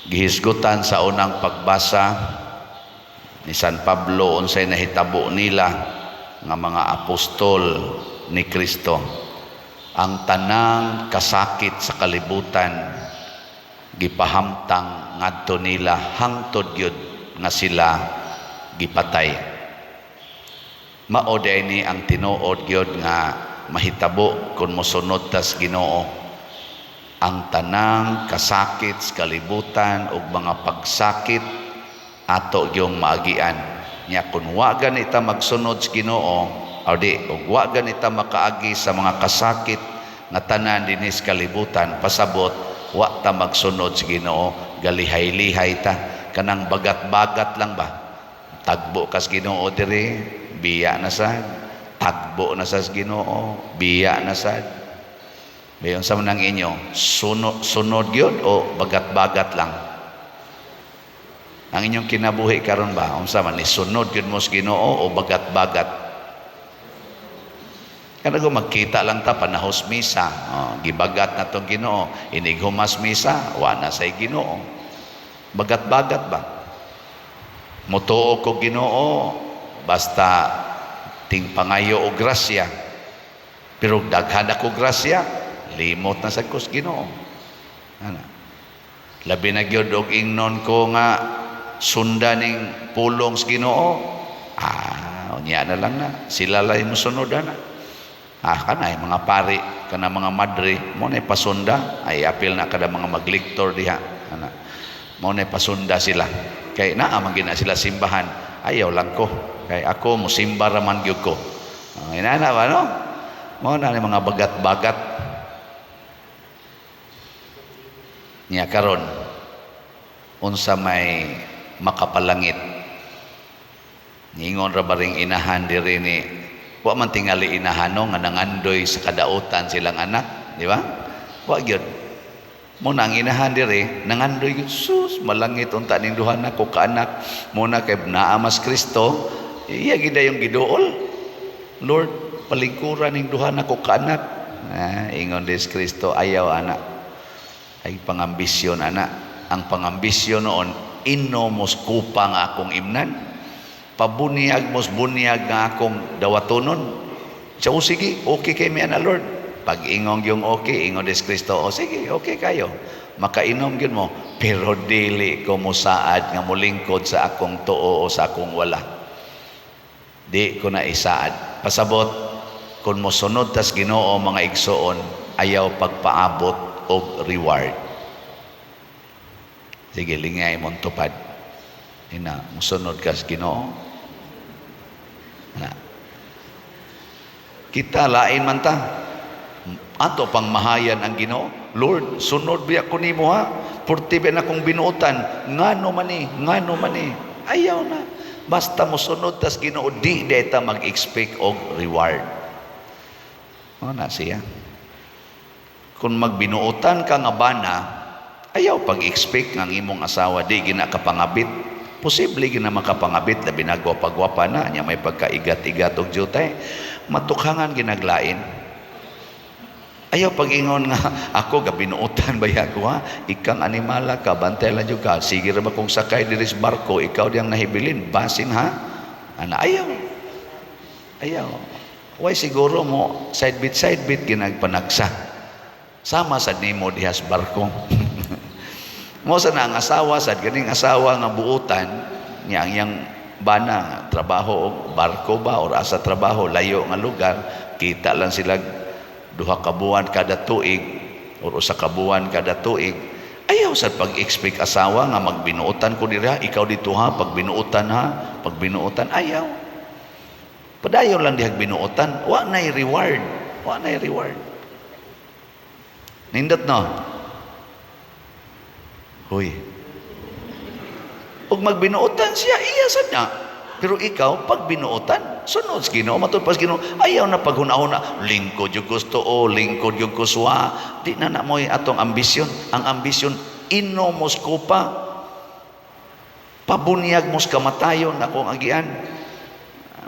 Gihisgutan sa unang pagbasa ni San Pablo unsay nahitabo nila nga mga apostol ni Kristo. Ang tanang kasakit sa kalibutan gipahamtang ngadto nila hangtod gyud nga sila gipatay. Mao diay ni ang tinuod gyud nga mahitabo kung mosunod tas Ginoo. Ang tanang kasakit sa kalibutan ug mga pagsakit ato gyung maagian. Nya kun wa gani ta magsunod sa Ginoo o di ug wa gani ta makaagi sa mga kasakit nga tanan dinhi sa kalibutan, pasabot wa ta magsunod sa Ginoo, galihay-lihay ta, kanang bagat-bagat lang ba. Tagbo kas Ginoo diri, biya na sad. Tagbo na sa Ginoo, biya na sad. Mayon sa manang inyo, sunod, sunod gyud o bagat-bagat lang? Ang inyong kinabuhi karon ba, unsa man ni, sunod gyud mo sa Ginoo o bagat-bagat? Kana ko magkita lang ta panahos misa, oh, gibagat na tong Ginoo, inig humas misa, wa na say Ginoo. Bagat-bagat ba? Mutuo ko Ginoo basta ting pangayo og grasya. Pero daghan ako grasya, limot na sa kus Ginoo. Ana. Labi na gyud og ingnon ko nga sunda ning pulong sa Ginoo. Ah, unya na lang na. Sila lang mosunod ana. Ah, kanay mga pari, kana mga madre, mo na pasunda, ay apil na kada mga magliktor diha. Ana. Mo na pasunda sila. Kay naa man gina sila simbahan. Ayaw lang ko. Kay ako musimba ra man gyud ko. Ah, inana ba, no? Mo na ni mga bagat-bagat. Nya karon unsa may makapalangit, ningon ra baring inahan diri ni, wa man tingali inahan, no, nga nangandoy sa kadautan silang anak, di ba? Wa gyud. Mo na ang inahan diri nangandoy gyud, sus, malangit unta ning duha nako ka anak. Mo na kay naa mas Kristo, iya gid yung giduol, "Lord, palingkuran ning duha nako ka anak." Ah, ingon des Kristo, "Ayaw anak, ay pangambisyon ana." Ang pangambisyon noon, ino mos kupa nga akong imnan, pabuniyag mos bunyag nga akong dawatonon. Siya, "Oh, sige, okay kay mi ana, Lord." Pag ingong yung okay, ingon des Kristo, "O sige, okay kayo, makainom gyud mo, pero dili ko mosaad nga molingkod sa akong tuo o sa akong wala. Di ko na isaad." Pasabot kung mosunod tas Ginoo, mga igsoon, ayaw pagpaabot og reward. Sige, lingay mong tupad. Ina, musunod ka sa Ginoo. Na. Kita lain man ta. Ato pang mahayan ang Ginoo. "Lord, sunod biya ko nimo ha. Purti ba na kong binuotan. Ngano man ni, ngano man ni." Ayaw na. Basta mosunod tas Ginoo, di deta mag-expect og reward. Ano na siya? Kung magbinuotan ka nga bana, ayaw pag-expect nga ang imong asawa di gina kapangabit. Posible gina makapangabit, labi na gwapa-gwapa na, nya may pagkaigat-igat og jutay. Matukhangan ginaglain. Ayaw pag-ingon nga, "Ako gabinuotan ba ako ha? Ikang animala ka, bantay lang jud ka. Sige ra ba kung sakay diri sa barko, ikaw diyang nahibilin, basin ha?" Ana, ayaw. Ayaw. Way siguro mo, side bit side bit ginagpanagsa. Sama sad nimo diha sa barko. Mo sa na ang asawa sad ganing asawa nga buutan niya, ang iyang bana trabaho og barko ba or asa trabaho, layo nga lugar, kita lang sila 2 ka buwan kada tuig or 1 ka buwan kada tuig. Ayaw sad pag-expect asawa nga magbinuotan ko dira, ikaw dito ha, pagbinuotan ha, pagbinuotan. Ayaw. Padayon lang dihag binuotan, wa nay reward, wa nay reward. Nindot, no? Huy. Ug magbinuotan siya, iya sad na. Pero ikaw, pag binuotan, sunod sa Ginoo, matud pa sa Ginoo, ayaw na paghuna-huna, lingkod yung gusto o, lingkod yung kuswa. Di na na mo'y atong ambisyon. Ang ambisyon, inomos ko pa. Pabunyag mos kamatayon akong agian.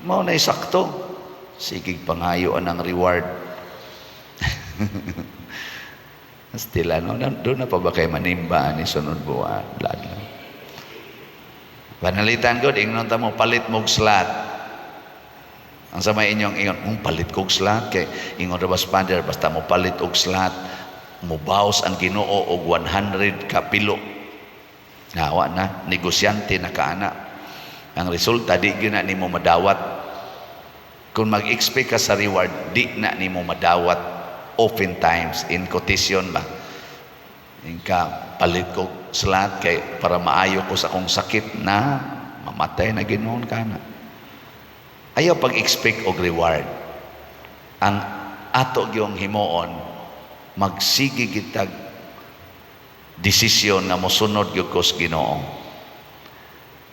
Mao na sakto. Sige, pangayo ang reward. Still, ano, doon na pa ba kay manimba ni sunod buwan? Lalo. Panalitan ko, ingnon ta mo, palit mog slot. Ang sa may inyong ingon, palit kog slot, kay ingon ra ba, basta mo palit og slot, mubaos ang Ginoo og 100 ka pilo. Nawa na, negosyante na kaana. Ang resulta, di gyud na nimo madawat. Kung mag-expect ka sa reward, di na nimo madawat oftentimes in quotation ba. Inka palit ko slot kay para maayo ko sa akong sakit na mamatay na ginoon ka na. Ayaw pag-expect og reward. Ang ato gyung himuon, magsige kitag desisyon nga mosunod gyud ko sa Ginoo.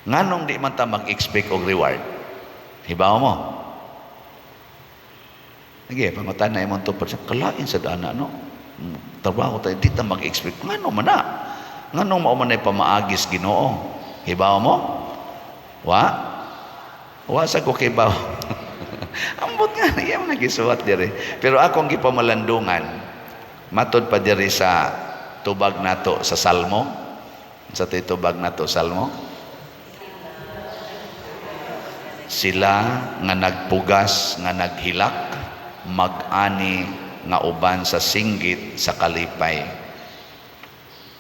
Nganong di man ta mag-expect og reward? Hibaw mo? Sige, pangutan na imong tupad sa kalain sa dana, no? Trabaho tayo, di ta mag-expect. Ngano man na? Nganong mao man ay pamaagis Ginoo? Hibaw mo? Wa? Wa sa ko kibaw. Ambot nga, iya mo nagisuwat diri. Pero akong gipamalandungan, matod pa diri sa tubag nato sa Salmo. Sa tubag nato Salmo. Sila nga nagpugas, nga naghilak, mag-ani nga uban sa singgit sa kalipay.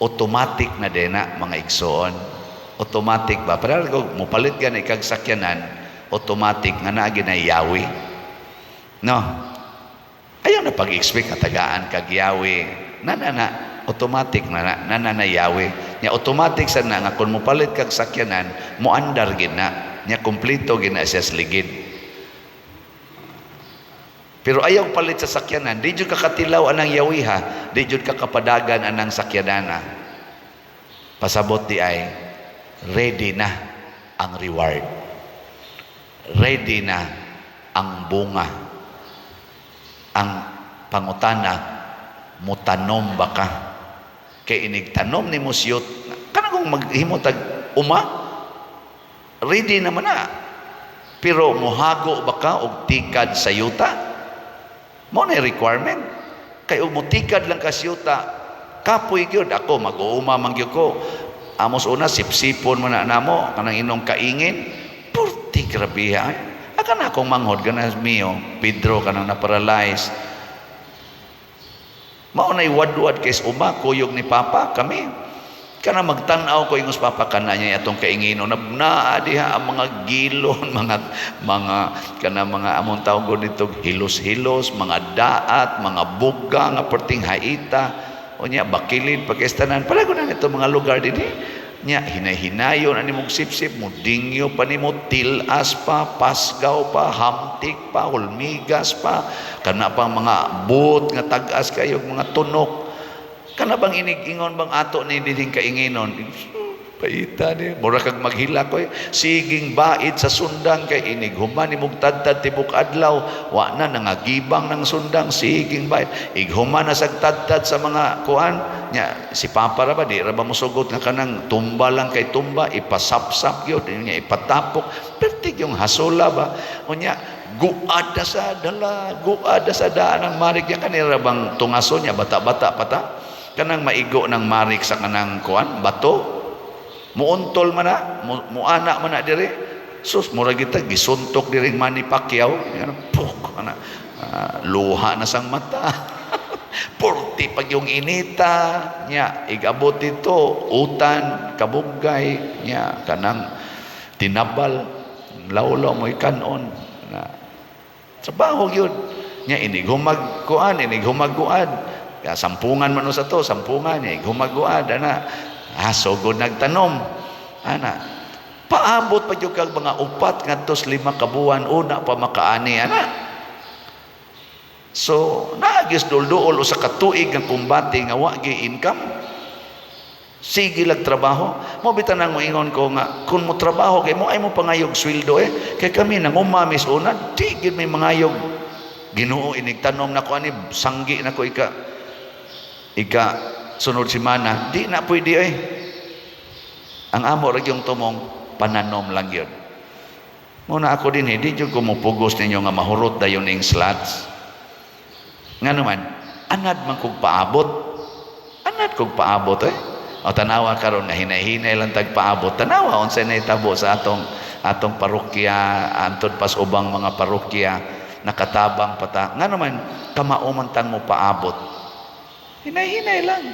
Automatic na din na, mga igsoon. Automatic ba? Pero kung mupalit ka na ikag sakyanan, automatic nga naa yawi. No? Ayaw na pag-expect nga tagaan kag yawi. Na na na, automatic na na, na na na yawi. Nya automatic sa na nga kung mupalit kag sakyanan, muandar gid na. Nya kumpleto gid na siya sa ligid. Pero ayaw palit sa sakyanan, di jud ka katilaw anang yawiha, di jud ka kapadagan anang sakyanana. Pasabot di ay ready na ang reward. Ready na ang bunga. Ang pangutana, mutanom ba ka? Kay inig tanom ni siyot, kanang kung maghimo tag uma, ready naman na. Pero muhago ba ka og tikad sa yuta? Mo na requirement. Kay og mutikad lang ka sa yuta, kapoy gyud ako, mag-uuma man gyud ko. Amos una sipsipon man na namo kanang inong kaingin. Purti grabe ha. Aka na akong manghod kana mio, Pedro kanang na-paralyze. Mao nay wadwad kay uma kuyog ni Papa kami. Kana magtan-aw ko ingos Papa kana niya atong kaingino naa diha ang mga gilon, mga kana mga among tawgon nito hilos-hilos, mga daat, mga buga nga perting haita. Unya bakilid pagkaestanan pala ko na nito mga lugar dinhi. Nya hinay-hinayon ani mong sipsip mo, dingyo pa nimo, tilas pa, pasgaw pa, hamtik pa, hulmigas pa, kana pang mga buot nga tag-as kayo, mga tunok. Kana bang inig-ingon bang ato ni dinhing kainginon? Paita ni, mura kag maghila ko eh. Siging baid sa sundang kay inig human ni tadtad tibok adlaw, wa na nangagibang ng sundang, siging baid. Ighuman na sag tadtad sa mga kuan nya, si Papa ra ba, di ra ba mosugot nga kanang tumba lang kay tumba, ipasapsap gyud nya, ipatapok pertig yung hasula ba. Unya guad na sa dala, guad na sa daan ang marik niya, kanira bang tungaso niya, bata-bata pata kanang maigo ng marik sa kanang kuan bato, muuntol man na, muana man na dire. Sus, mura kita gisuntok diri Manny Pacquiao. Yan, puk ana, luha na sang mata. Purti pag yung inita nya, igabot dito utan kabugay nya, kanang tinabal lawlaw mo ikanon na trabaho gyud nya, inig humag kuan, inig humag-guad. Ya, sampungan man sa to, sampungan niya, humaguad, ana. Ah, sugod nagtanom. Ana. Paabot pa jud kag mga 4 ngadto 5 ka buwan una pa makaani ana. So, naagis dul-duol usa ka tuig ang kumbate nga wa gyud income. Sige lag trabaho. Mo bitan nang moingon ko nga kung mo trabaho kay mo ay mo pangayog sweldo eh. Kay kami nang umamis una, di gyud may mangayog. Ginoo, inig tanom na ko ani, sanggi na ko ika ika sunod semana, di na pwede eh. Ang amo ra yung tumong pananom lang yun. Muna ako din, hindi jud ko mupugos ninyo nga mahurot dayon ning slots. Nga naman, anad man kog paabot. Sunod kog paabot eh. O tanawa karon nga hinay-hinay lang tag paabot. Tanawa unsay nahitabo sa atong parokya, antod pas ubang mga parokya, nakatabang pata. Nga naman kamao man tang mo paabot. Hinay-hinay lang.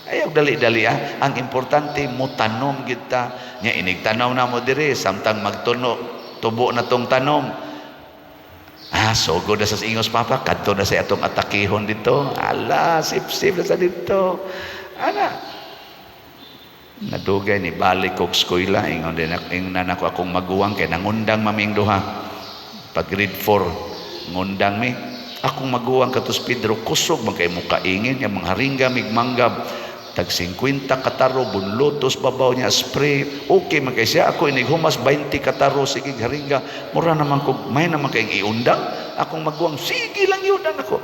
Ayaw dali-dali ah. Ang importante mo tanom gyud ta. Nya inig tanaw na mo diri samtang magtuno tubo na tong tanom. Ah, sugod na sa ingos papa, kadto na sa atong atakihon dito. Ala, sip-sip na sa dito. Ana. Nadugay ni balik kog eskwela, ingon din ako, ingnan ako akong maguwang kay nangundang maming duha. Pag grade 4, ngundang mi. Akong maguwang katos Pedro, kusog man kay mo kaingin nga mga haringga mig manggab. Tag 50 kataro bunlutos babaw niya spray. Okay man kay siya. Ako inig humas 20 kataro, sige haringga. Mura naman kog may naman kay iundang. Akong maguwang sige lang iundang ako.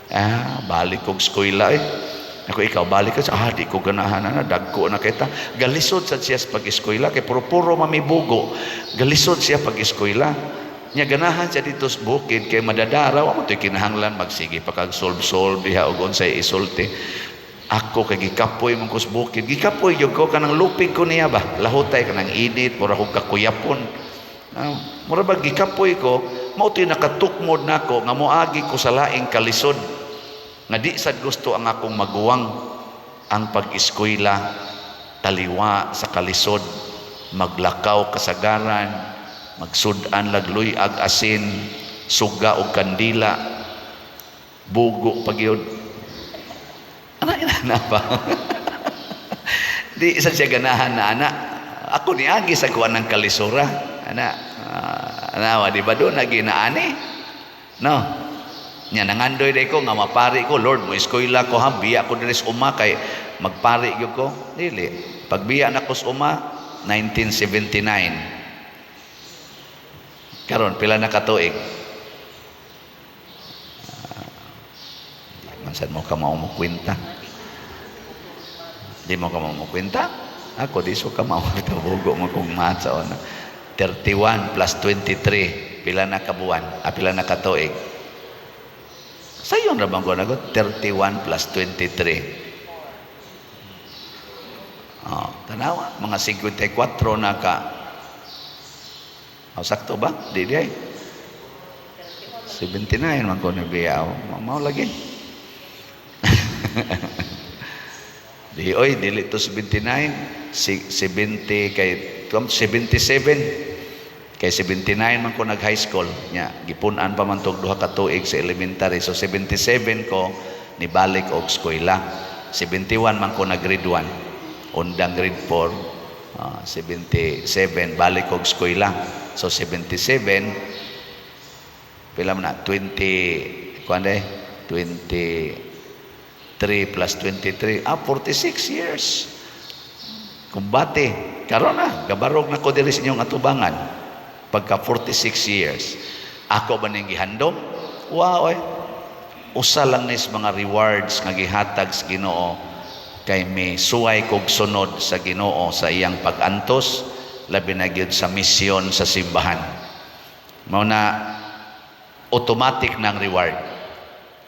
Ah, balik kog eskwela eh. Ako ikaw balik ka, ah, di ko ganahan na, dagko na kita. Galisod sad siya sa pag-eskwela kay puro-puro mamibugo. Galisod siya pag-eskwela. Nya ganahan siya dito sa bukid kay madadara wa mo to'y kinahanglan magsige pa kag solve-solve diha og unsay isulti. Ako kay gikapoy man ko sa bukid. Gikapoy gyud ko kanang lupig ko niya ba. Lahutay kanang init, mura kog kakuyapon. Ah, mura ba gikapoy ko, mao to'y nakatukmod nako nga moagi ko sa laing kalisod. Nga di sad gusto ang akong maguwang ang pag-eskwela taliwa sa kalisod, maglakaw kasagaran, magsud-an lagluy-ag asin, suga og kandila, bugo pa gyud. Ana ina na ba? Di isa siya ganahan na ana. Ako niagi sa kuan ng kalisura. Ana, anawa di ba doon naginaani? No. Nya nangandoy day ko nga mapari ko, Lord, mo eskwela ko ha, biya ko diri sa uma kay magpari gyud ko. Dili. Pagbiya na ko sa uma 1979. Karon pila na katuig? Man sad mo ka mao mo kwenta. Di mo ka mao mo kwenta? Ako di so ka mao bugo mo kong math sa una. 31 plus 23 pila na kabuan? Ah, pila na katuig? Sayon ra bang ko nagot? 31 plus 23. Oh, tanawa, mga 54 na ka. Oh, sakto ba? Di di ay. 79 man ko ni biyaw. Mao lagi. Di oy, dili to 79, 70 kay 77. Kay 79 man ko nag high school nya, gipun-an pa man tog duha ka tuig sa elementary. So 77 ko nibalik og eskwela. 71 man ko nag grade 1. Undang grade 4, 77 balik og eskwela. So 77 pila man na 20 kuan day 23 plus 23, ah, 46 years. Kumbate karon na gabarog na ko diri sa inyong atubangan. Pagka 46 years, ako ba ning gihandom? Wow, eh. Usa lang nis mga rewards nga gihatag sa Ginoo kay may suway kog sunod sa Ginoo sa iyang pag-antos, labi na gyud sa misyon sa simbahan. Mao na automatic nang reward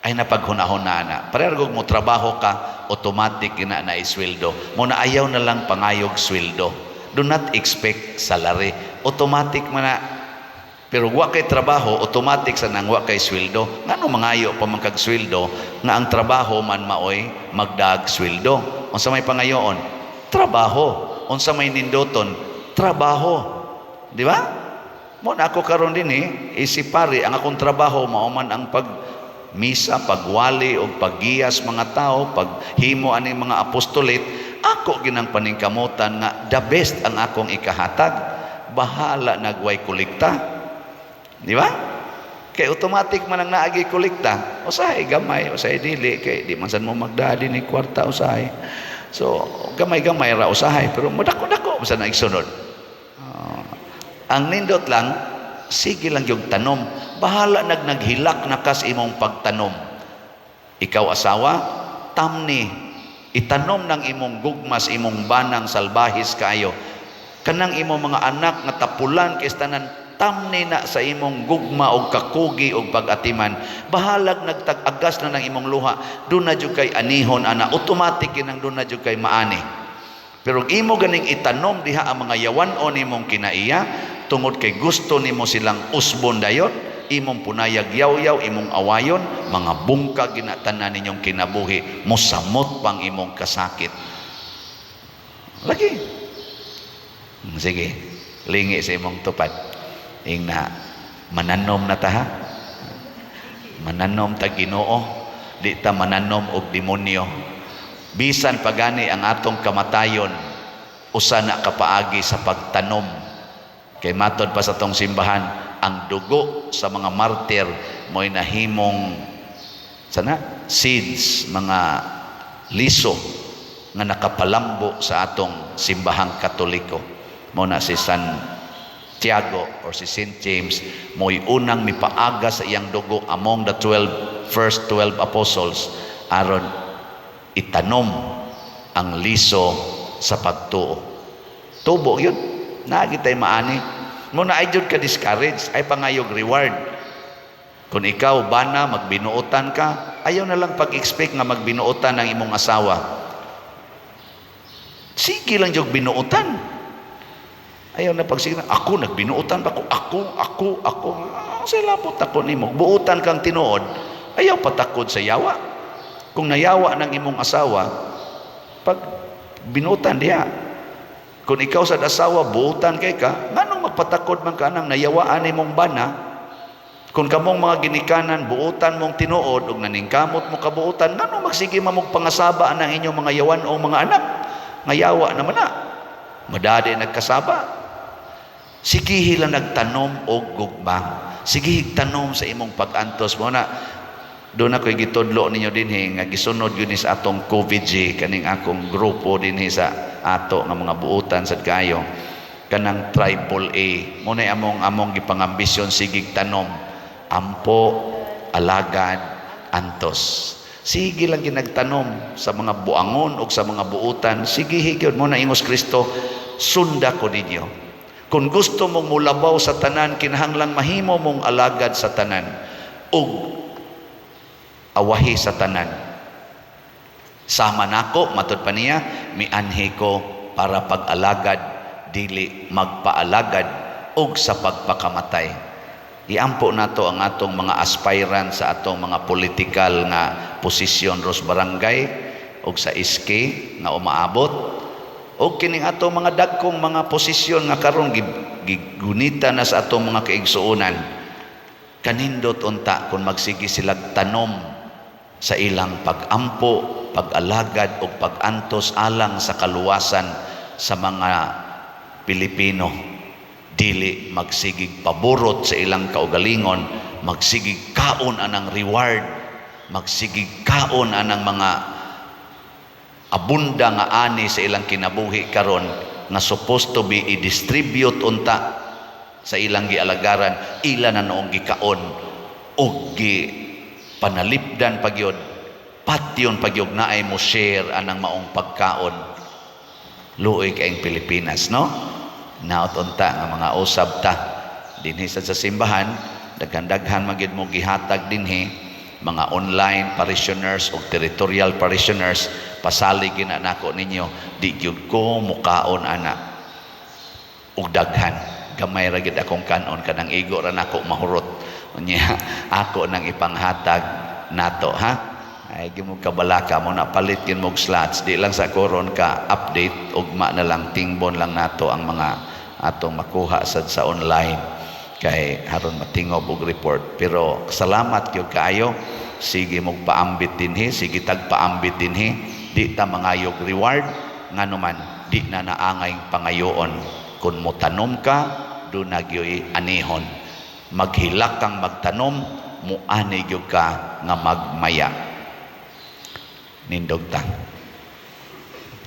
ay napaghunahon na ana. Pareho mo trabaho ka, automatic na na isweldo. Mo na ayaw na lang pangayog sweldo. Do not expect salary. Automatic man na. Pero wa kay trabaho, automatic sa nang wa kay sweldo. Ngano mangayo pa man kag sweldo nga ang trabaho man maoy magdag sweldo? Unsa may pangayoon? Trabaho. Unsa may nindoton? Trabaho. Di ba? Mo na ako karon din eh, isip pari, ang akong trabaho mao man ang pag misa, pagwali o paggiyas mga tao, paghimo ani mga apostolate, ako ginang paningkamutan nga the best ang akong ikahatag. Bahala nagway kolekta. Di ba? Kay automatic man ang naagi kolekta. Usahay gamay, usahay dili kay di man sad mo magdadi ni kwarta usahay. So gamay-gamay ra usahay pero madako-dako sa na igsunod. Ang nindot lang, sige lang yung tanom. Bahala naghilak na kas imong pagtanom. Ikaw asawa, tamni. Itanom ng imong gugmas, imong banang salbahis kaayo. Kanang imong mga anak nga tapulan kay tanan, Tamni na sa imong gugma og kakugi og pag-atiman. Bahalag nagtag-agas na ng imong luha, duna jud kay anihon ana, automatic kinang duna jud kay maani. Pero imo ganing itanom diha ang mga yawan-on nimong kinaiya tungod kay gusto nimo silang usbon dayon, imong punayag yaw-yaw, imong awayon, mga bungkag ginatanan ninyong kinabuhi, mosamot pang imong kasakit. Lagi. Sige, lingi sa imong tupad. Ingna, mananom na ta ha. Mananom ta Ginoo, di ta mananom og demonyo. Bisan pagani ang atong kamatayon, usa na kapaagi sa pagtanom. Kay matod pa sa tong simbahan, ang dugo sa mga martir mo'y nahimong sana seeds, mga liso nga nakapalambo sa atong simbahang Katoliko. Mao na si San Tiago or si St. James mo'y unang mipaaga sa iyang dugo among the 12 first 12 apostles aron itanom ang liso sa pagtuo. Tubo yun. Naa kitay maani. Mao na ay jud ka discourage, ay pangayog reward. Kung ikaw bana magbinuotan ka, ayaw na lang pag-expect nga magbinuotan ang imong asawa. Sige lang jud binuotan. Ayaw na pagsige na, ako nagbinuotan ba ko? Ako, ako, ako. Ah, sa lapot ako nimo. Buotan kang tinuod, ayaw patakod sa yawa. Kung nayawa ng imong asawa, pag binuotan diha. Kung ikaw sa asawa, buotan kay ka, nganong magpatakod man ka nang nayawaan nimong bana? Kung kamong mga ginikanan, buotan mong tinuod, ug naningkamot mo kabuotan, nganong magsige mamog pangasaba ang inyong mga yawan o mga anak? Ngayawa naman na. Madadi nagkasaba. Sige lang nagtanom og gugma. Sige tanom sa imong pag-antos mo na. Doon ako'y gitudlo ninyo dinhi nga gisunod yun sa atong COVID-G, kaning akong grupo dinhi sa ato nga mga buutan sad kayo, kanang triple A mo na among gipangambisyon. Sigig tanom, ampo, alagad, antos. Sige lang ginagtanom sa mga buangon o sa mga buutan. Sige higyod mo na. Ingos Kristo, "Sunda ko ninyo." Kung gusto mong mulabaw sa tanan, kinahanglang mahimo mong alagad sa tanan ug awahi sa tanan. Sama nako, matud pa niya, mianhi ko para pag-alagad, dili magpaalagad, ug sa pagpakamatay. Iampo nato ang atong mga aspirant sa atong mga political nga posisyon ros barangay ug sa SK nga umaabot og kining atong mga dagkong mga posisyon nga karon gigunita na sa atong mga kaigsuonan. Kanindot unta kung magsige silag tanom sa ilang pag-ampo, pag-alagad o pag-antos alang sa kaluwasan sa mga Pilipino. Dili magsigig paborot sa ilang kaugalingon, magsigig kaon anang reward, magsigig kaon anang mga abunda nga ani sa ilang kinabuhi karon nga supposed to be i-distribute unta sa ilang gialagaran, ila na noong gikaon og gi panalipdan pagyod, patyon pagyod naay mo share anang maong pagkaon. Luoy kayong Pilipinas, no? Naot unta nga mga usab ta dinhi sa simbahan, daghan-daghan magyud mo gihatag dinhi, mga online parishioners o territorial parishioners. Pasalig gina nako ninyo, di gyud ko mukaon ana og daghan. Gamay ra gid akong kanon, kanang igo ra nako mahurot. Unya ako nang ipanghatag nato ha. Ay gimo kabalaka mo na, palit gyud mo slots. Di lang sa koron ka update, ugma na lang, tingbon lang nato ang mga atong makuha sad sa online kay haron matingob og report. Pero salamat gyud kaayo. Sige mog paambit dinhi, sige tag paambit dinhi. Di ta mangayog reward, ngano man di na naangay pangayoon. Kung motanom ka, do na gyoy anihon. Maghilak kang magtanom, muani gyud ka nga magmaya. Nindog ta.